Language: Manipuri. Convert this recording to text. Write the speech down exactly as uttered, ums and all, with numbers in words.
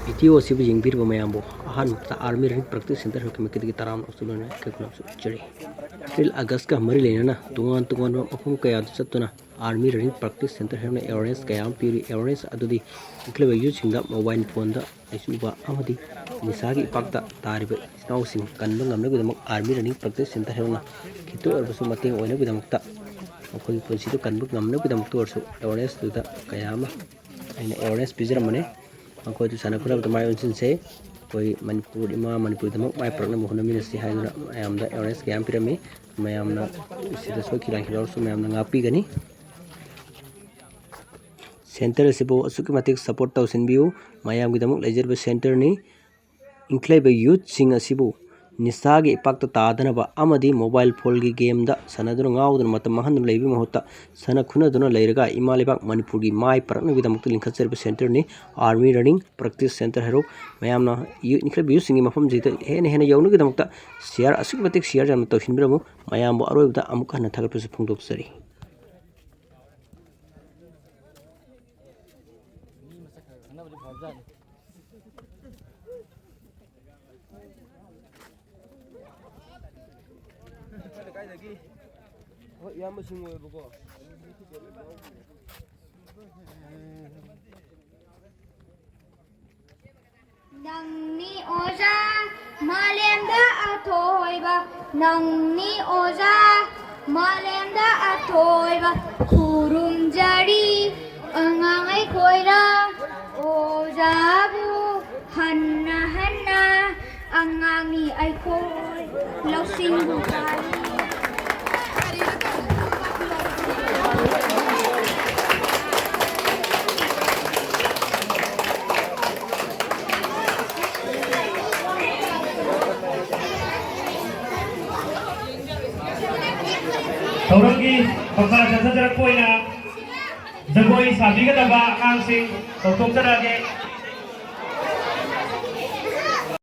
ꯚꯤꯗꯤꯑꯣ ꯑꯁꯤꯕꯨ ꯌꯦꯡꯕꯤꯔꯤꯕ ꯃꯌꯥꯝꯕꯨ ꯑꯍꯥꯟꯕꯗ army running practice centre health ꯀꯦꯝꯞꯀꯤꯗꯒꯤ ꯇꯔꯥꯝꯅ ꯑꯁꯨꯝꯅ ꯏꯀꯥꯏ ꯈꯨꯝꯅꯕꯁꯨ ꯎꯠꯆꯔꯤ꯫ ꯑꯦꯄ꯭ꯔꯤꯜ ꯑꯥꯒꯁꯀ ꯃꯔꯤ ꯂꯩꯅꯅ ꯇꯣꯉꯥꯟ ꯇꯣꯉꯥꯟꯕ ꯃꯐꯝ ꯀꯌꯥꯗ ꯆꯠꯇꯨꯅ ꯑꯥꯔꯃꯤ ꯔꯟꯅꯤꯡ ꯄ꯭ꯔꯦꯛꯇꯤꯁ ꯁꯦꯟꯇꯔ ꯍꯦꯜꯊꯅ ꯑꯦꯋꯥꯔꯅꯦꯁ ꯀꯌꯥ ꯑꯃ ꯄꯤꯔꯤ꯫ ꯑꯦꯋꯥꯔꯅꯦꯁ ꯑꯗꯨꯗꯤ ꯏꯟꯈꯠꯂꯛꯂꯤꯕ ꯌꯨꯠꯁꯤꯡꯗ ꯃꯣꯕꯥꯏꯜ ꯐꯣꯟꯗ ꯂꯩꯆꯨꯕ ꯑꯃꯗꯤ ꯅꯤꯁꯥꯒꯤ ꯏꯄꯥꯛꯇ ꯇꯥꯔꯤꯕ ꯏꯆꯤꯟ ꯏꯅꯥꯎꯁꯤꯡ ꯀꯟꯕ ꯉꯝꯅꯕꯒꯤꯗꯃꯛ ꯑꯥꯔꯃꯤ ꯔꯟꯅꯤꯡ ꯄ꯭ꯔꯦꯛꯇꯤꯁ ꯁꯦꯟꯇꯔ ꯍꯦꯜꯊꯅ ꯈꯤꯇ ꯑꯣꯏꯔꯕꯁꯨ ꯃꯇꯦꯡ ꯑꯣꯏꯅꯕꯒꯤꯗꯃꯛꯇ ꯃꯈꯣꯏꯒꯤ ꯄꯨꯟꯁꯤꯗꯨ ꯀꯟꯕ ꯉꯝꯅꯕꯒꯤꯗꯃꯛꯇ ꯑꯣꯏꯔꯁꯨ ꯑꯦꯋꯥꯔꯅꯦꯁꯇꯨꯗ ꯀꯌꯥ ꯑꯃ ꯑꯩꯅ ꯑꯦꯋꯥꯔꯅꯦꯁ ꯄꯤꯖꯔꯝꯕꯅꯦ꯫ ꯃꯈꯣꯏꯗꯨ ꯁꯥꯟꯅ ꯈꯣꯠꯅꯕꯗ ꯃꯥꯏ ꯑꯣꯟꯁꯤꯟꯁꯦ꯫ ꯑꯩꯈꯣꯏ ꯃꯅꯤꯄꯨꯔ ꯏꯃꯥ, ꯃꯅꯤꯄꯨꯔꯒꯤꯗꯃꯛ ꯃꯥꯏ ꯄꯥꯛꯅꯕ ꯍꯣꯠꯅꯃꯤꯟꯅꯁꯤ ꯍꯥꯏꯗꯨꯅ ꯃꯌꯥꯝꯗ ꯑꯦꯋꯥꯔꯅꯦꯁ ꯀꯌꯥ ꯑꯃ ꯄꯤꯔꯝꯃꯤ꯫ ꯃꯌꯥꯝꯅ ꯁꯤꯗ ꯁꯣꯏꯈꯤ ꯂꯥꯟꯈꯤ ꯌꯥꯎꯔꯁꯨ ꯃꯌꯥꯝꯅ ꯉꯥꯛꯄꯤꯒꯅꯤ꯫ ꯁꯦꯟꯇꯔ ꯑꯁꯤꯕꯨ ꯑꯁꯨꯛꯀꯤ ꯃꯇꯤꯛ ꯁꯄꯣꯔꯠ ꯇꯧꯁꯤꯟꯕꯤꯌꯨ꯫ ꯃꯌꯥꯝꯒꯤꯗꯃꯛ ꯂꯩꯖꯔꯤꯕ ꯁꯦꯟꯇꯔꯅꯤ꯫ ꯏꯟꯈꯠꯂꯛꯂꯤꯕ ꯌꯨꯠꯁꯤꯡ ꯑꯁꯤꯕꯨ ꯅꯤꯁꯥꯒꯤ ꯏꯄꯥꯛꯇ ꯇꯥꯗꯅꯕ ꯑꯃꯗꯤ ꯃꯣꯕꯥꯏꯜ ꯐꯣꯟꯒꯤ ꯒꯦꯝꯗ ꯁꯥꯟꯅꯗꯨꯅ ꯉꯥꯎꯗꯨꯅ ꯃꯇꯝ ꯃꯥꯡꯍꯟꯗꯨꯅ ꯂꯩꯕꯒꯤ ꯃꯍꯨꯠꯇ ꯁꯥꯟꯅ ꯈꯣꯠꯅꯗꯨꯅ ꯂꯩꯔꯒ ꯏꯃꯥ ꯂꯩꯕꯥꯛ ꯃꯅꯤꯄꯨꯔꯒꯤ ꯃꯥꯏ ꯄꯥꯛꯅꯕꯒꯤꯗꯃꯛꯇ ꯂꯤꯡꯈꯠꯆꯔꯤꯕ ꯁꯦꯟꯇꯔꯅꯤ꯫ ꯑꯥꯔꯃꯤ ꯔꯟꯅꯤꯡ ꯄ꯭ꯔꯦꯛꯇꯤꯁ ꯁꯦꯟꯇꯔ ꯍꯥꯏꯔꯣ꯫ ꯃꯌꯥꯝꯅ ꯌꯨꯠ, ꯏꯟꯈꯠꯂꯛꯂꯤꯕ ꯌꯨꯠꯁꯤꯡꯒꯤ ꯃꯐꯝꯁꯤꯗ ꯍꯦꯟꯅ ꯍꯦꯟꯅ ꯌꯧꯅꯕꯒꯤꯗꯃꯛꯇ ꯁꯤꯌꯥꯔ, ꯑꯁꯨꯛꯀꯤ ꯃꯇꯤꯛ ꯁꯤꯌꯥꯔ ꯌꯥꯝꯅ ꯇꯧꯁꯤꯟꯕꯤꯔꯝꯃꯨ꯫ ꯃꯌꯥꯝꯕꯨ ꯑꯔꯣꯏꯕꯗ ꯑꯃꯨꯛ ꯍꯟꯅ ꯊꯥꯒꯠꯄꯁꯨ ꯐꯣꯡꯗꯣꯛꯆꯔꯤ꯫ ꯍꯣꯏ, ꯏꯌꯥꯝꯕꯁꯤꯡ ꯑꯣꯏꯌꯦꯕꯀꯣ꯫ ꯅꯪꯅꯤ ꯑꯣꯖꯥ ꯃꯥꯂꯦꯝꯗ ꯑꯊꯣꯏꯕ, ꯅꯪꯅꯤ ꯑꯣꯖꯥ ꯃꯥꯂꯦꯝꯗ ꯑꯊꯣꯏꯕ꯫ ꯈꯨꯔꯨꯝꯖꯔꯤ ꯑꯉꯥꯡ ꯑꯩꯈꯣꯏꯅ ꯑꯣꯖꯥꯕꯨ ꯍꯟꯅ ꯍꯟꯅ꯫ ꯑꯉꯥꯡꯅꯤ ꯑꯩꯈꯣꯏ ꯂꯧꯁꯤꯡꯕꯨ ꯇꯥꯔꯤ꯫ ꯊꯧꯔꯝꯒꯤ ꯃꯈꯥ ꯆꯠꯊꯖꯔꯛꯄ ꯑꯣꯏꯅ ꯖꯒꯣꯏ ꯁꯥꯕꯤꯒꯗꯕ ꯑꯉꯥꯡꯁꯤꯡ ꯀꯧꯊꯣꯛꯆꯔꯛꯑꯒꯦ꯫